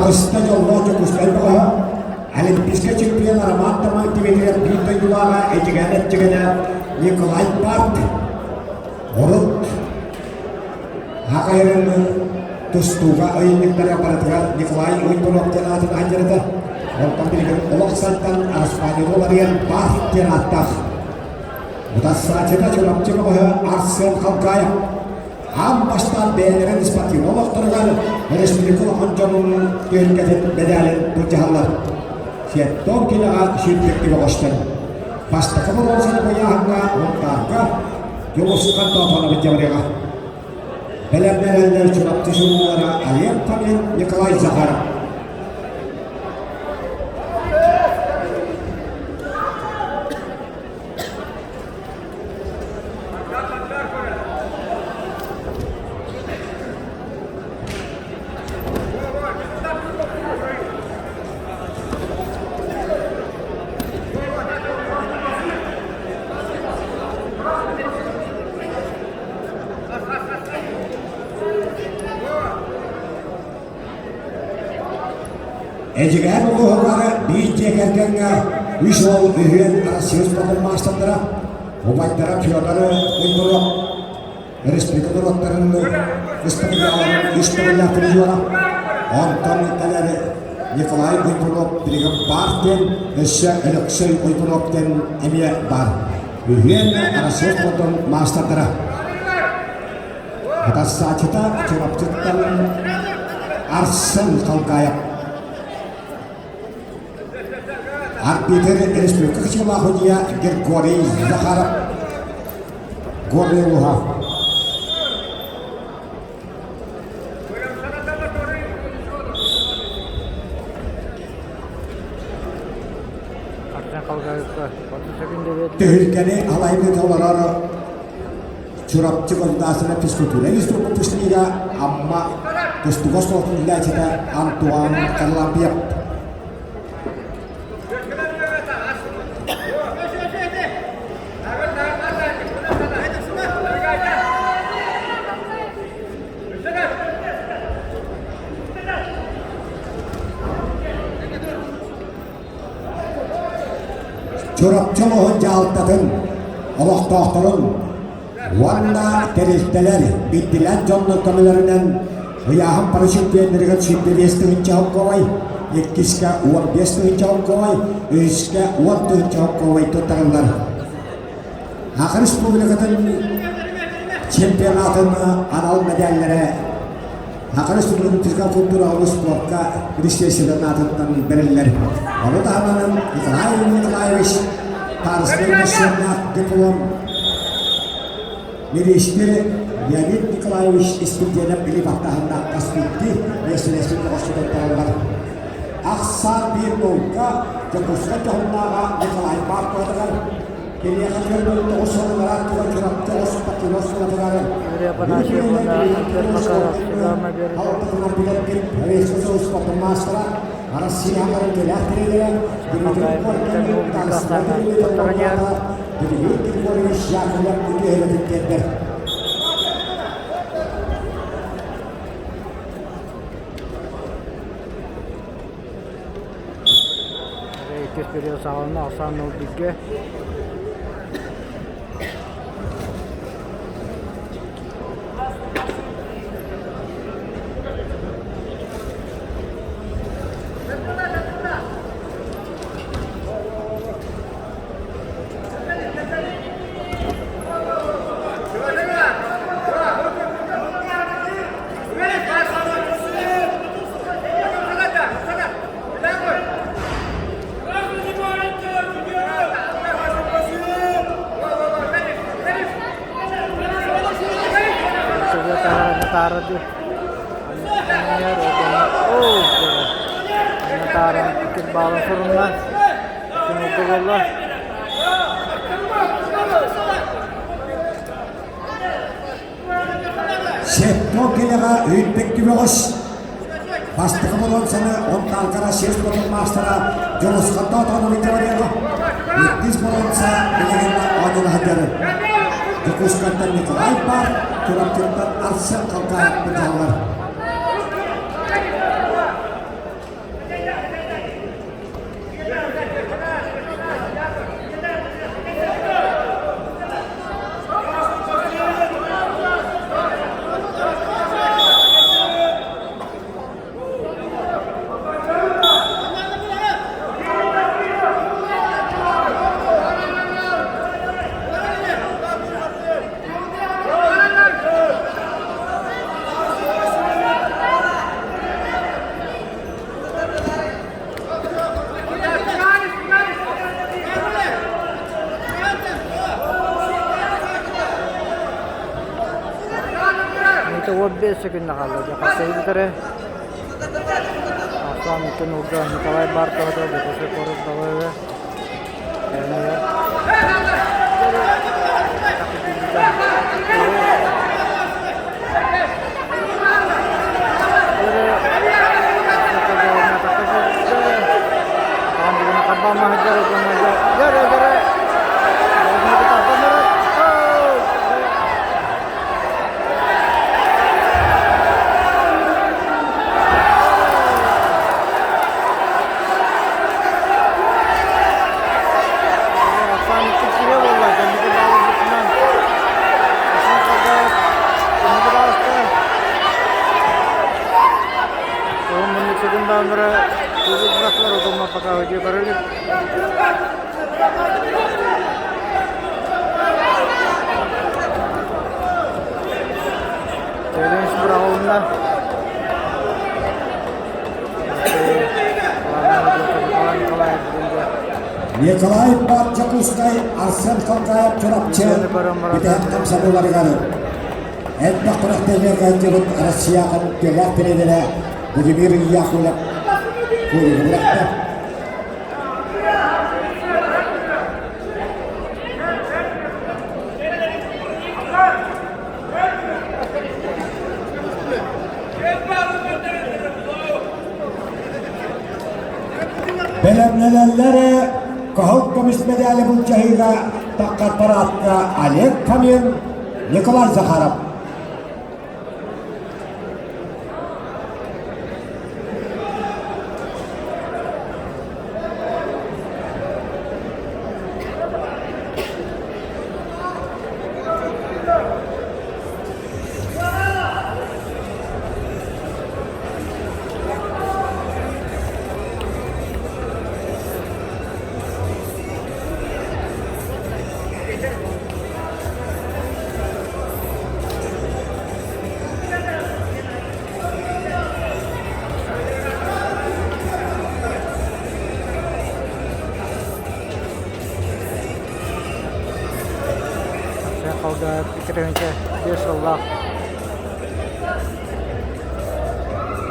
Таҕыста дьоллоох Дьокуускай бөҕөһө, Олимпийскай чемпион Роман Тамай Дмитриев биир дойдулааҕа Эдьигээн Эдьигэнэ Николай Парт урут Аҕайрын тустууга ыйынньыктара барытыгар Николай Уйбунов диэн аатын аһдьарыта. Онтон билигин олох сантан Араспаанньаны уларыйан Барт диэн ааттаах. Утарсааччыта Чурапчы бөҕөһө Арсен Халгаев аан бастаан бэйэлэрин спортивнай олохторугар республика улахан дьонун түһүлгэтин мэдээлин былдьаһаллар. Сиэттон килэҕэ сүүрбэкки бөҕөстөр. Бастакы боруонсаны быйааһыҥҥа Мунтаарга Дьулусхан Тоотонович Дьабырыаҕа. Бэлэмнэнэллэр Чурапчы суруулара Олег Фомин, Николай Захаров. Эдьигээн улууһугар биир дьиэ кэргэҥҥэ үс уол үһүөн Арассыыйа спордун маастардара, убайдара Федор Уйгуров, республика норуоттарын ыстатыйаларын үс төгүллээх призера, онтон кэлэр Николай Уйгуров билигин баар диэн, өссө Өлөксөй Уйгуров диэн эмиэ баар. Үһүөн Арассыыйа спордун маастардара. Хатассааччыта Чурапчыттан Арсен Халгаев. Арбитр Республика Кычылаах судья Григорий Захаров. Горный Луга. Арсен Халгаевка 30 секунд Түһүлгэни алайбыт олорор Чурапчы государственнай физкультура институт выпускнига Амма тустууга оскуолатын иһиллээччитэ Антуан Харлампьев. Чурапчы олоһун дьаһалтатын олохтоохторун уонна тэрилтэлэр биллилэр дьоннор көмөлөрүнэн ыйааһын бары чемпионнарыгар 25 тыһыынча холкуобай, иккискэ 15 тыһыынча холкуобай, үһүскэ 10 тыһыынча холкуобай туттарыллар. Саха Республикатын чемпионатын анал мэдээллэрэ Саха Республикатын физкультураҕа спортка министерствотын аатыттан бэриллэр. Ону таһынан Николай Николаевич Тарскай массыыннаах диплом Министр Леонид Николаевич Испирдиэнэп билии баттааһыннаах хас биирдии миэстэлэспит бөҕөсчүтүттэрэллэр. Ахсаан биир наука Дьокуускай дьоһуннааҕа Николай Марковатыгар Киниэхэ 49 сыллаах тула Чурапчы Оспатыра оскуолатыгар Юрий Афанасьев уонна Альберт Макаров Светлана биэрдэ. спортун маастара Россияҕа кэлээх тренерэ Халгаев Дмитрий Хотторонер. Дмитрий Григорьевич Яковлев үтүөһүлэтин тиэрдэр. Иккис период саҕаланна, ахсаан 0-1-гэ. Сетто кэлэҕэ үүппэкки бөҕөс Бастакы боруонсаны Онтаалкара сир спортун маастара Дьулусхан Тоотонович Дьабарыаҕа, иккис боруонса билигин оонньууна сылдьар Дьокуускайтан Николай Пар, Чурапчыттан Арсен Халкаев былдьаһаллар. 75 секунда хаалла. Дьэ хасыйбытары. Аслан икки нурга Николай Бартова Дьокуускай куорат баҕыга. Челлендж быраҕылынна. Николай Павлович Дьокуускай, Арсен Халгаев Чурапчы бүтэһик хамсаныыларыгар элбэх күрэхтэһиигэ ыалдьыбыт Россияҕа үтүөлээх тренерэ Владимир Яковлев куолугу бырахта. Бэлэмнэнэллэр Кыһыл көмүс мэдээли былдьаһыыга таххар параадка Олег Фомин, Николай Захаров. Халга 2 5 сыллаах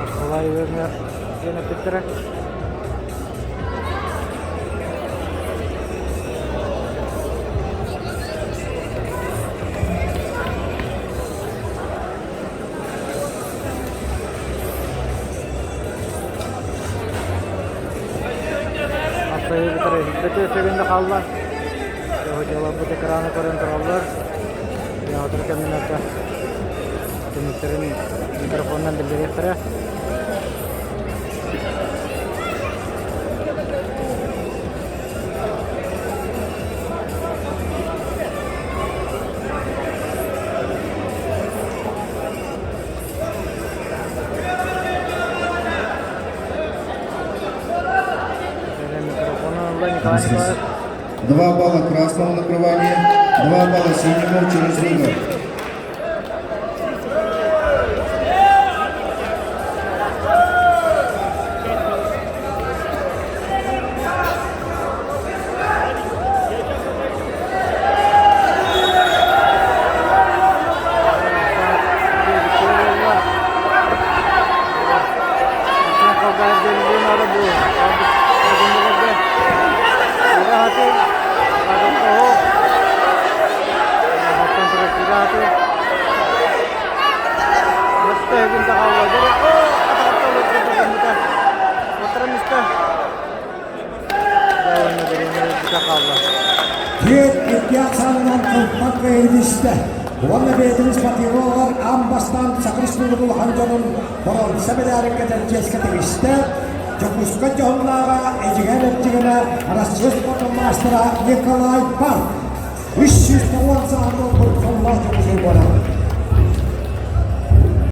Николай Ивановна диэн эппиттэрэ. Бөтө сөгүндэ хаалла. Дьыалабыт экраны көрөн тураллар. Театр кэминэтэ түмүктэрин микрофонунан биллэриэхтэрэ. Микрофону ылла Николай Николаев. 2 балла красному накрыванию, 2 балла синему через ригу. Түөрт икки ахсаанынан кылбат кыайдыста. Уонна бэйэтин спортивалар аан бастаан Саха Республикатын улахан дьонун боруонса мэдээлин кэтэр чиэскэ тигистэ. Дьокуускай дьоһуннааҕа Эдьигээн Эрдьигэнэ Россия спортун маастара Николай Пар 390 саҕана ылбыт